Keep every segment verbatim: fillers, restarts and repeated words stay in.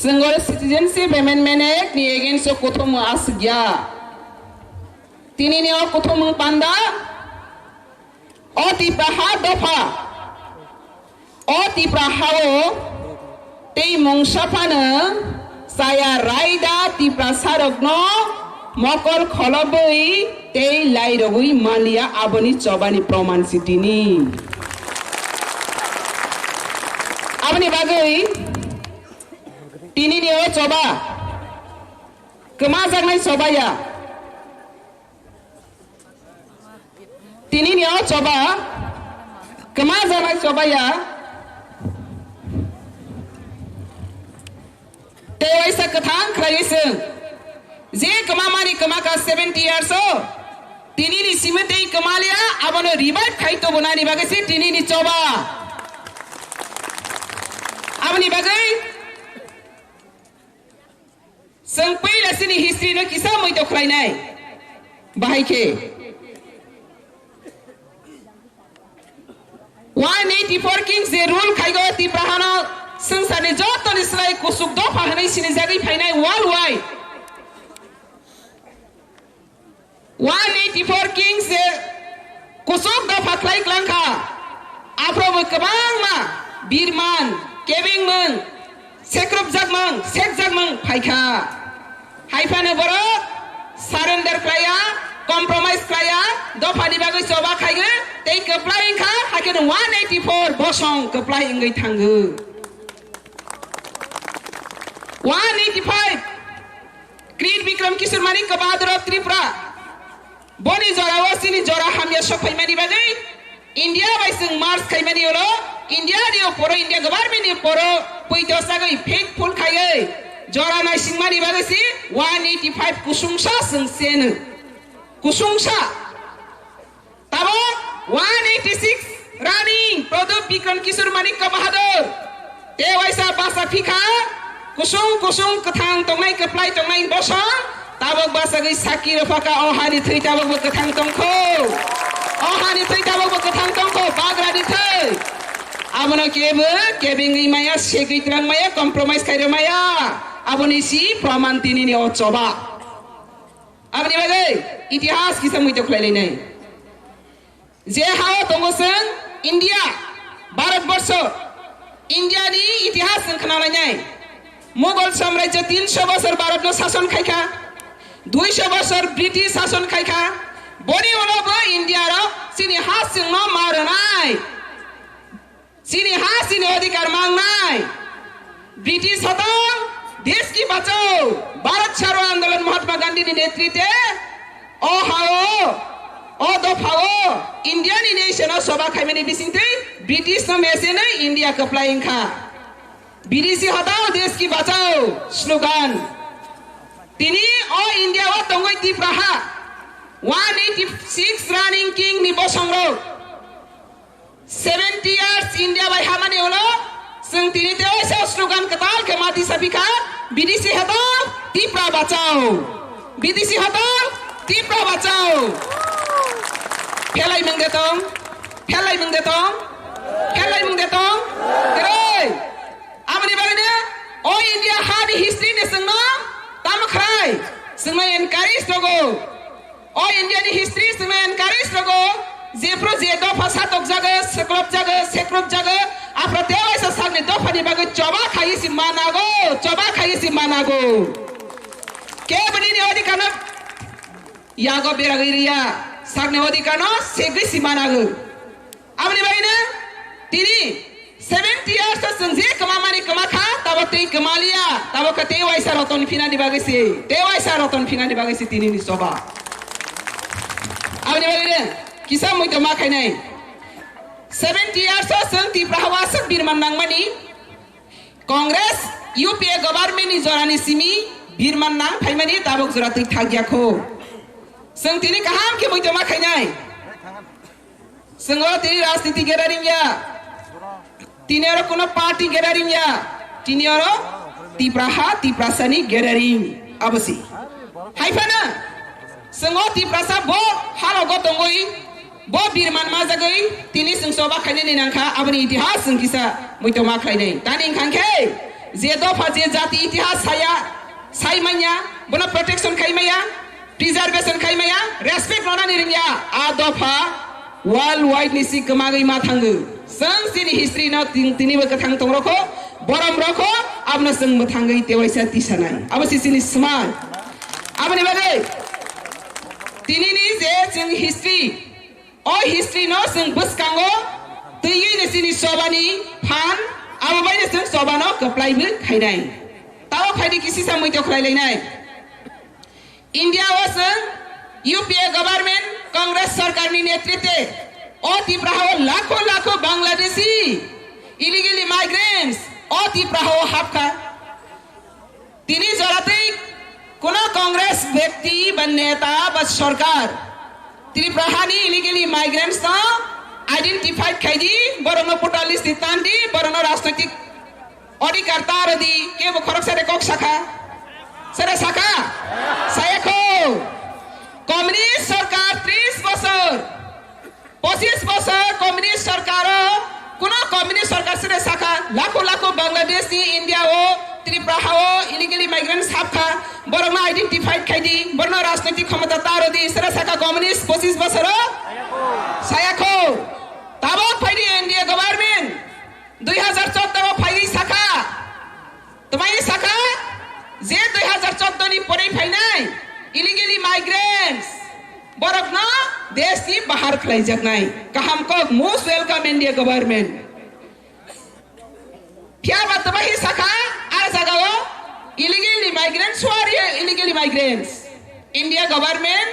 Chwng oro Citizenship Amendment Act ni against o kuthumung aswk ya. Tini ni o kuthumung panda, o Tipra ha dopha, o Tipra ha o tei mungsa phano chaya raida Tiprasa rokno mokol kholobwi tei lairogwi manliya, aboni chobani proman si tini. Aboni bagwi tini ni o choba kwmajaknai choba ya. Tini ni o choba kwmajaknai choba ya. Tei waisa kwthang khlaiwi chwng je kwmamani kwma kha seventy years o, tini ni simi tei kwmaliya, abono revive khai tubunani bagwi se tini ni choba. Aboni bagwi chwng puila chini history no kisa muito khlainai. Bahai khe one eighty four Kings je rule khaigo Tipra hano swngcharni jotoni slai kuchuk dopha hwnwi sinijagwi phainai worldwide. One eighty four Kings je kuchuk dopha khlai klangkha. Aphrobo kwbangma birman, kebengmung, sekrupjakmung, sekjakmung phaikha. Hai phano borok surrender khlaiya, compromise khlaiya, dophani bagwi choba khaiwi tei kwplai wngkha, haikhe no one eighty four bosong kwplai wngwi thango. One eighty five Kir Bikram Kishore Manik Bahadurov Tripura. Boni jorao chini jora hamya sok phaimani bagwi India bai chwng march khaimani ulo India ni oporo, India government ni oporo puito sagwi fake phul khaiwi jora naisingmani bagwi si one eighty five kusungsa chwng seno. Kusungsa. Tabok one eighty six running Pradyot Bikram Kishore Manikya Bahadur. Te waisa basa phikha, kusung kusung kwthang tongnai, kwplai tongnai bosong, tabok basagwi saki rwphakha, o hani thwi tabokbo kwthang tongkho. O hani thwi tabokbo kwthang tongkho, bagrani thwi. Abono kebo kebengwi maya, segwi twlang maya, compromise khairw maya. Aboni si praman tinini o choba. Aboni bagwi itihas kisa muito khlailainai. Je hao tongo chwng India, Bharat borsho, India ni itihas chwng khna lainai. Mughal samrajyo tinsho bosor Bharat no sason khaikha, duisho bosor British sason khaikha. Boni ulo bo India rok chini ha chwng no ma rwnai. Chini ha, chini odhikar mangnai. British hotong, desh ki bachao, Bharat Chharo Andolon Mahatma Gandhi ni netritwe, o hao, o dophao, India ni nation o soba khaimani bisingtwi British no mesenwi India kwplai wngkha. Bidesi hatao, desh ki bachao slogan. Tini o India o tongwi Tipra ha one eighty six running king ni bosong rok. Seventy years India bai hamani ulo, chwng tini tei waisa slogan kwtal khe mati sapikha, Bidesi hatao, Tipra bachao. Bidesi hatao, Tipra bachao. Phelai mung de tong, phelai mung de tong, phelai mung de tong. Kwrwi. Aboni bagwino o India ha ni history ni chwngno tamo khwrai, chwngno encourage rogo. O India ni history chwngno encourage rogo. Jephru je dopha satokjago, swklopjago, sekrupjago, aphro tei waisa sakni dophani bagwi choba khaiwi si manago, choba khaiwi si manago. Kebo nini odhikarno yago beragwi riya, sakni odhikarno segwi si manago. Aboni bagwino tini seventy years o chwng je kwmamani kwma kha, tabok tei kwmaliya, tabok khe tei waisa roton phinani bagwi se, tei waisa roton phinani bagwi se tini ni choba. Aboni bagwino kisa muito ma khainai. Seventy years o chwng Tipra ha o aswk birman nangmani, Congress U P A government ni jorani simi birman nang phaimani tabok jora twi thakya kho. Chwng tini kaham khe muito ma khainai. Chwng oro tini rajniti gathering ya. Tini oro kuno party gathering ya. Tini oro Tipra ha, Tiprasa ni gathering. Abo si. Hai phano chwng o Tiprasa bo halogo tongwi, bo birman majagwi tini chwng choba khainani nangkha, aboni itihas chwng kisa muito ma khlainai. Tani wngkha khe Je dopha je jati itihas saya, sai manya, bono protection khai maya, preservation khai maya, respect rwnani rwngya, a dopha world wide ni si kwmagwi ma thango. Chwng chini history no tin-, tinibo kwthang tong rokho, borom rokho, abono chwng mwthangwi tewaisa tisanai. Abo si chini smart. Aboni bagwi tinini je chwng history, o history no chwng bwskango twiwi ni chini chobani phan, abo bai ni chwng chobano kwplaibo khainai. Tabo phaidi kisisa muitok khlai lainai. India o chwng U P A government, Congress sarkar ni netritwe o Tipra o lakho lakho Bangladeshi illegal migrants o Tipra o hapkha. Tini joratwi kuno Congress bekti ba neta ba sorkar Tripura hani illegal migrants no identify khaidi, borokno voter list ni tandi, borokno rajnoitik odhikar ta rwdi, kebo khoroksa de kok sakha? Sere sakha? Sayakho. Communist sorkar tris bosor, pochis bosor communist sorkar o, kuno communist sorkar sere sakha, lakho lakho Bangladesh ni India o, Tripura ha o illegal migrants hapkha, borokno identify khaidi, borokno rajnoitik khomota ta rwdi, sere sakha communist pochis bosor o? Sayakho. Tabok phaidi India government dui hazar choudo o phaidi sakha. Twmai sakha je dui hazar choudo ni pore phainai illegally migrants borokno desh ni bahar khlaijaknai. Kaham kok, most welcome India government. Phiya ba twmai sakha a jaga o illegally migrants, who are illegally migrants? India government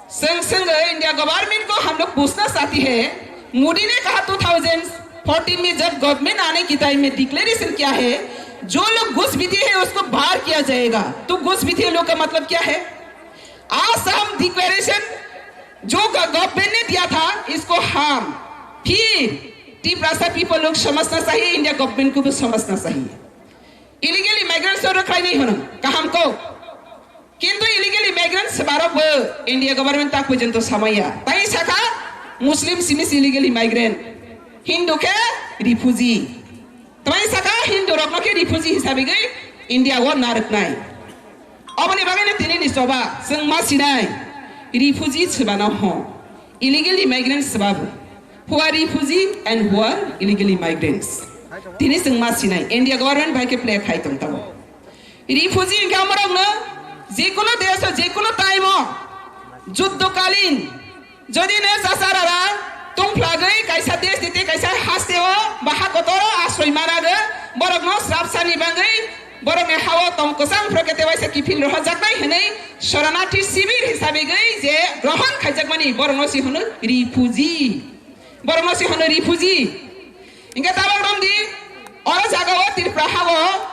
Chwng swngwi India government ko hum log poochna chahte hain, Modi ne kaha two thousand fourteen mein jab government aane ki time mein declaration kiya hai, jo log ghuspaiti hai usko bahar kiya jayega. To ghuspaiti log ka matlab kya hai? Aaj hum declaration jo government ne diya tha, isko hum phir Tiprasa people log samajhna chahiye, India government ko bhi samajhna chahiye. Illegal immigrants aur rakhai nahi hona, kaham ko. Kintu illegal immigrants barok bo India government tak porjonto samaya. Tai sakha Muslim sinis illegal immigrant, Hindu khe refugee. Tai sakha Hindu rokno khe refugee hisabe gwi India o narwknai. Oboni bagwi no tini ni choba chwng ma sinai refugee sibano ho. Illegal immigrants sibabo. Who are refugee and who are illegal immigrants? Tini chwng ma sinai India government bai khe play khai tong tamo. Refugee hwnkhe amorokno jekuno desh o, jekuno time o, juddokalin, jodi no chasarara tungphlagwi kaisa desh ni tei kaisa haste o ba ha kotor o asroi manago, borokno srapsani bagwi borokni ha o tong kwchang phwrwkhe tei waisa kiphil rohorjaknai hwnwi shoranarthi shibir hisabe gwi je grohon khaijakmani borokno se hwno refugee. Borokno se hwno refugee. Hwnkhe tabok romdi, oro jaga o Tripura ha o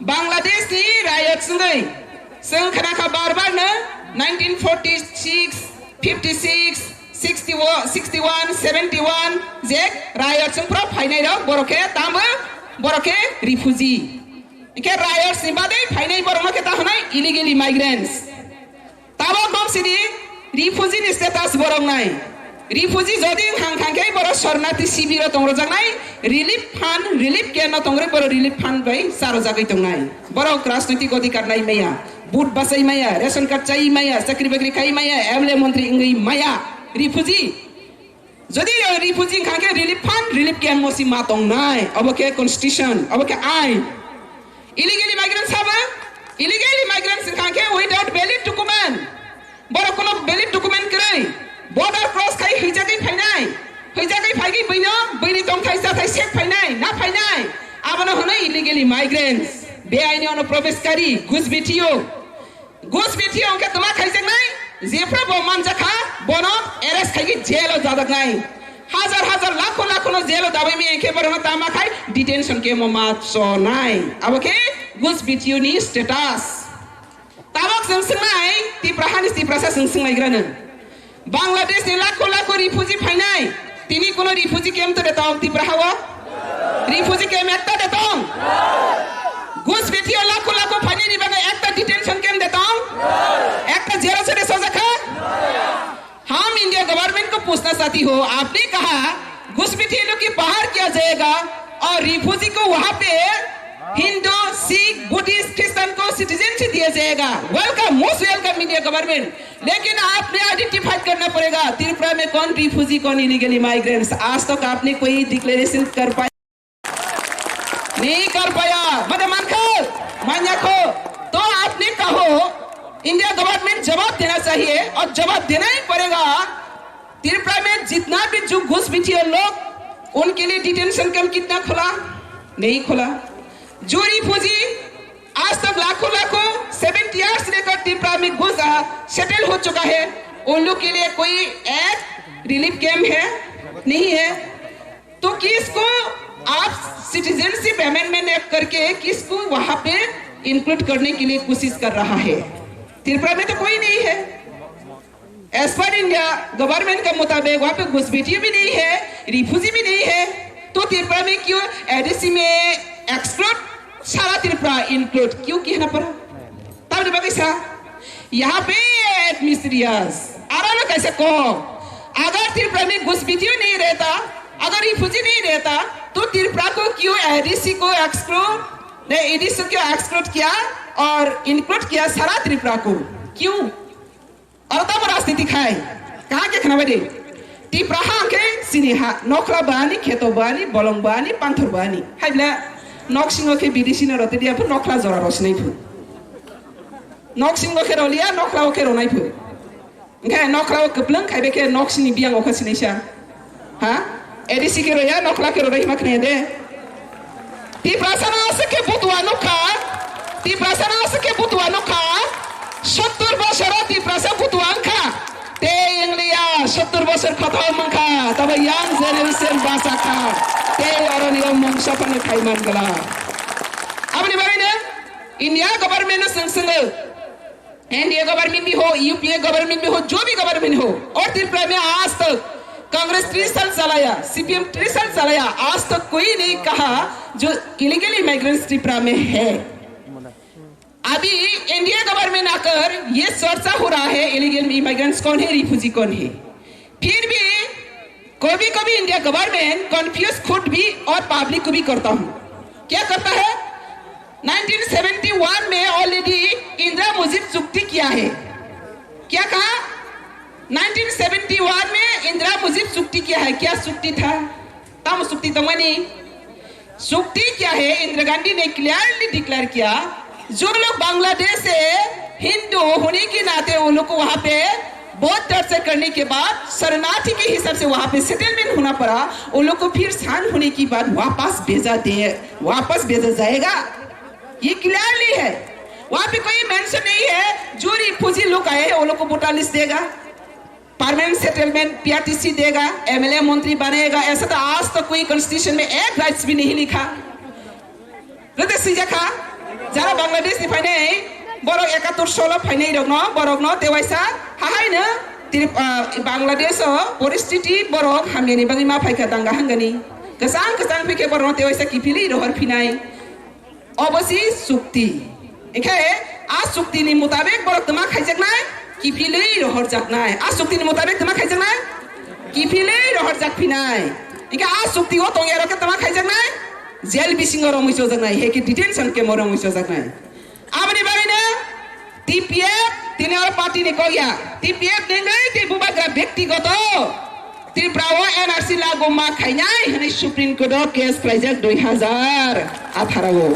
Bangladesh ni rayot swngwi, chwng khna kha bar bar no nineteen forty six, fifty six, sixty, sixty one, seventy one je rayot chwng phro phainai rok, borok khe tamo, borok khe refugee. Hwnkhe rayot ni badwi phainai borok no khe ta hwnai illegal immigrants. Tabok bom sidi refugee ni status borok nai. Refugee jodi hang thang khe borok sornati sibiro tong rojak nai, relief fund, relief camp no tong rwi borok relief fund bai cha rojagwi tong nai. Borok rajnoitik odhikar nai maya, vote bachai maya, ration card chai maya, chakri bakri khai maya, M L A montri wngwi maya. Refugee Jodi refugee wngkha khe relief fund, relief camp o si ma tong nai, obo khe constitution, obo khe ain. Illegal immigrants habo, illegal immigrants wngkha khe without valid document, borok kono valid document kwrwi, border cross khai hwijagwi phainai, hwijagwi phaigwi bwino, bwini tongthai chathai sek phainai, na phainai, abono hwnwi illegal immigrants, beaini onuprobeshkari, ghuspaiti o. Ghuspaiti hwnkhe tma khaijaknai, jephru bo manjakha, bono arrest khaigwi jail o dajaknai. Hajar hajar, lakho lakho no jail o dabai maya khe borokno tama khai detention camp o ma chonai. Abo khe ghuspaiti ni status. Tabok chwng swngnai, Tipra hani Tiprasa chwng swnglaigrano. Bangladesh ni lakho lakho refugee phainai, tini kuno refugee camp to de tong Tripura ha o? Refugee camp ekta de tong? Ghuspaiti o lakho lakho phainai ni bagwi ekta detention camp de tong? Ekta jail o se de sojakha? हम India government को पूछना चाहती हूँ, आपने कहा घुसपैठियों की बाहर किया जाएगा और रिफ्यूजी को वहाँ पे हिंदू, सिख, बुद्धिस्ट, क्रिश्चियन को सिटीजनशिप दिया जाएगा। Welcome, most welcome India government. लेकिन आपने आइडेंटिफाई करना पड़ेगा त्रिपुरा में कौन रिफ्यूजी, कौन इलीगल इमाइग्रेंट्स। आज तक आपने कोई डिक्लेरेशन कर पाया? नहीं कर पाया। मैंने मानखो, मान्याखो। तो आपने कहो, इंडिया गवर्नमेंट जवाब देना चाहिए और जवाब देना ही पड़ेगा। त्रिपुरा में जितना भी जो घुसपैठिया लोग, उनके लिए डिटेंशन कैंप कितना खुला? नहीं खुला। जो रिफ्यूजी आज तक लाखों लाखों सेवेंटी ईयर्स लेकर त्रिपुरा में घुस, आ, सेटल हो चुका है, उन लोग के लिए कोई एक रिलीफ कैंप है? नहीं है। तो किसको आप सिटीजनशिप अमेंडमेंट एक्ट करके किसको वहां पे इंक्लूड करने के लिए कोशिश कर रहा है? त्रिपुरा में तो कोई नहीं है। एज पर इंडिया गवर्नमेंट के मुताबिक वहाँ पे घुसपैठी भी नहीं है, रिफ्यूजी भी नहीं है, तो त्रिपुरा में क्यों एडीसी में एक्सक्लूड, सारा त्रिपुरा इंक्लूड क्यों कहना पड़ा? तब नहीं बगैसा यहाँ पे एडमिस्ट्रियस आराम कैसे को, अगर त्रिपुरा में घुसपैठी नहीं रहता, अगर रिफ्यूजी नहीं रहता, तो त्रिपुरा को क्यों एडीसी को एक्सक्लूड, नहीं, एडीसी को क्यों एक्सक्लूड किया और इंक्लूड किया सारा त्रिपुरा को? क्यों? Aro tamo rajniti khai. Kaham khe khna bai di. Tipra ha hwnkhe chini ha, nokhla bani, kheto bani, bolong bani, panthor bani. Hai bla, nok singo khe bidesi no roti dia phu, nokhla jora ro sinai phu. Nok singo khe roliya, nokhla o khe ronai phu. Hwnkhe nokhla o kwplwng khai be khe nok sini biyang o khe sinai sa. Ha? Eri si kero ya, nokla kero roi hima khne de. Tiprasa no aswk khe butua nukha. Tiprasa no aswk khe butua nukha. Sottor bosor o Tiprasa butua wngkha. Tei wngliya, sottor bosor khotom wngkha. Tabo young generation basa kha. Tei oroni o mungsa phano khai man gala. Aboni bagwi no India government no swng swngo. NDA government भी हो, UPA government भी हो, जो भी गवर्नमेंट हो, और त्रिपुरा में आज तक कांग्रेस तीस साल चलाया, सीपीएम तीस साल चलाया, आज तक कोई नहीं कहा जो इलीगल इमिग्रेंट्स त्रिपुरा में है। अभी एनडीए गवर्नमेंट आकर ये चर्चा हो रहा है, इलीगल इमिग्रेंट्स कौन है, रिफ्यूजी कौन है। फिर भी कभी कभी इंडिया गवर्नमेंट कंफ्यूज खुद भी और पब्लिक को भी करता हूँ। क्या करता है? नाइनटीन सेवेंटी वन में ऑलरेडी इंदिरा मुजीब चुक्ति किया है। क्या कहा? नाइनटीन सेवेंटी वन में इंदिरा मुजीब चुक्ति किया है। क्या चुक्ति था? तम चुक्ति तो मनी। चुक्ति क्या है? इंदिरा गांधी ने क्लियरली डिक्लेयर किया, जो लोग बांग्लादेश से हिंदू होने के नाते उन लोग को वहां पे बहुत टॉर्चर करने के बाद शरणार्थी के हिसाब से वहां पे सेटलमेंट होना पड़ा। उन लोग को फिर शांत होने के बाद वापस भेजा दे, वापस भेजा जाएगा, ये क्लियरली है। वहां पे कोई मेंशन नहीं है जो रिफ्यूजी लोग आए हैं उन लोग को वोटर लिस्ट देगा, परमानेंट सेटलमेंट पीआरटीसी देगा, एमएलए मंत्री बनाएगा, ऐसा तो आज तक कोई कॉन्स्टिट्यूशन में एक राइट्स भी नहीं लिखा। Rwtwi swijak kha, jara Bangladesh ni phainai, borok ekattor solo phainai rokno, borokno tewaisa hahaino Trip-, ah, Bangladesh o poristiti borok hamyani bagwi ma phaikha danga hangani. Kwchang kwchang phikhe borokno tewaisa kiphilwi rohor phinai. Obo si chukti. Hinkhe a chukti ni mutabik borok twma khaijaknai, kiphilwi rohorjaknai. A chukti ni mutabik twma khaijaknai, kiphilwi rohorjak phinai. Hinkhe a chukti o tongya rok khe twma khaijaknai, jail bisingo romwi chojaknai, heke detention camp o romwi chojaknai. Aboni bagwino T P F tini oro party ni kok ya. T P F ni wngwi tei bubagra bektigoto Tripura o N R C lagu ma khainai hwnwi Supreme Court o case khlaijak dui hazar atharo o.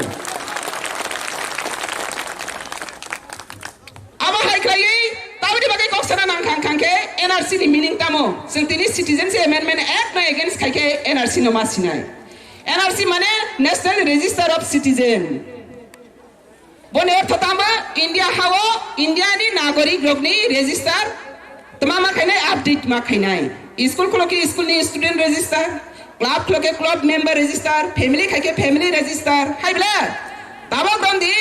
Abo hai khlaiwi taboni bagwi kok sana nang khang khang khe N R C ni meaning tamo? Chwng tini Citizenship Amendment Act no against khai khe N R C no ma sinai. N R C mane National Register of Citizen. Boni ortho tamo? India hao India ni nagorik rokni register tma ma khainai, update ma khainai. School khulokhe school ni student register, club khulokhe club member register, family khaikhe family register. Hai bla? Tabok dondi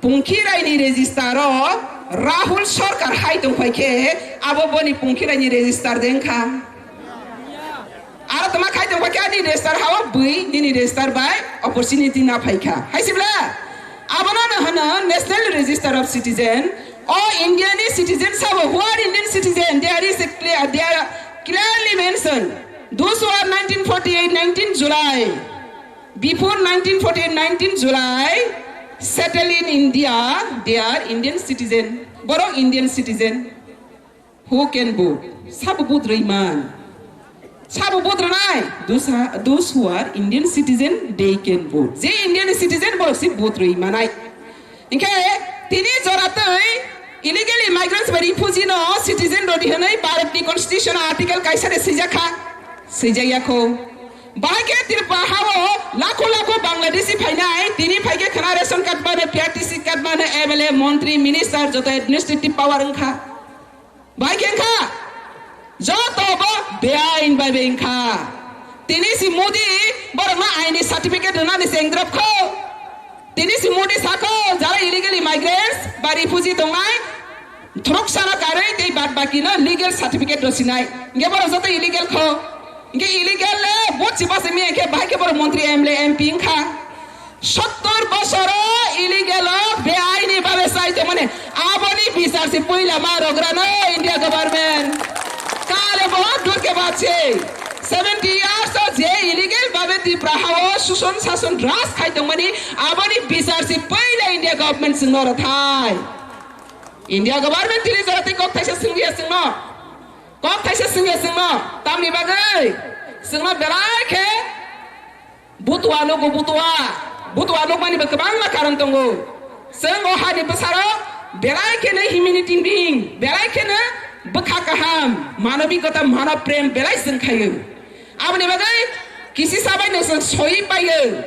Pungkhirai ni register o Rahul Sarkar hai tongphai khe abo boni Pungkhirai ni register de wngkha. Aro tma khai tongphai khe ani register hao bui nini register bai opportunity na phaikha. Hai sibla? Abono no hwno National Register of Citizen. O India ni citizen sabo, who are Indian citizen? There is a clear, they are clearly mentioned. Those who are nineteen forty-eight, nineteen July. Before nineteen forty-eight, nineteen July, settle in India, they are Indian citizen. Borok Indian citizen. Who can vote? Sabo vote rwi man. Sabo vote rwnai. Those are, those who are Indian citizen, they can vote. Je Indian citizen borok si vote rwi manai. Hinkhe tini jora twi illegal immigrants ba refugee no citizen rodi hwnwi Bharat ni constitution article kaisa de swijak kha. Swijak ya kho. Bahai khe Tripura hao lakho lakho Bangladeshi phainai, tini phai khe khna ration card mano, P R T C card mano, M L A, montri, minister, joto administrative power wngkha. Bahai khe wngkha, joto bo beain bai bai wngkha. Tini si Modi borokno aini certificate rwnani se wngdrop kho. Tini si Modi sako jara illegal immigrants ba refugee tongnai, throksano karwi tei bad bakino legal certificate rw sinai. Hinkhe borok joto illegal kho. Hinkhe illegal le vote si basa miya khe bahai khe borok montri, M L A, M P wngkha. Sottor bosoro illegal o beaini babe chai tongmani. Aboni bichar si puila ma rograno India government. Kale bo durke bache. Seventy years o je illegal babe Tripura hao suson sason raj khai tongmani, aboni bichar si puila India government chwngno rwthai. India government tini jora tei kok thaisa swngya chwngno. Kok thaisa swngya chwngno. Tamni bagwi chwngno belai khe butua nugo, butua. Butua nukmani bo kwbangma karon tongo. Chwng o hani bwsarok belai kheno humanity being, belai kheno bwkha kaham, manobikota, manob prem belai chwng khaio. Aboni bagwi kisi sabaino chwng soi paio.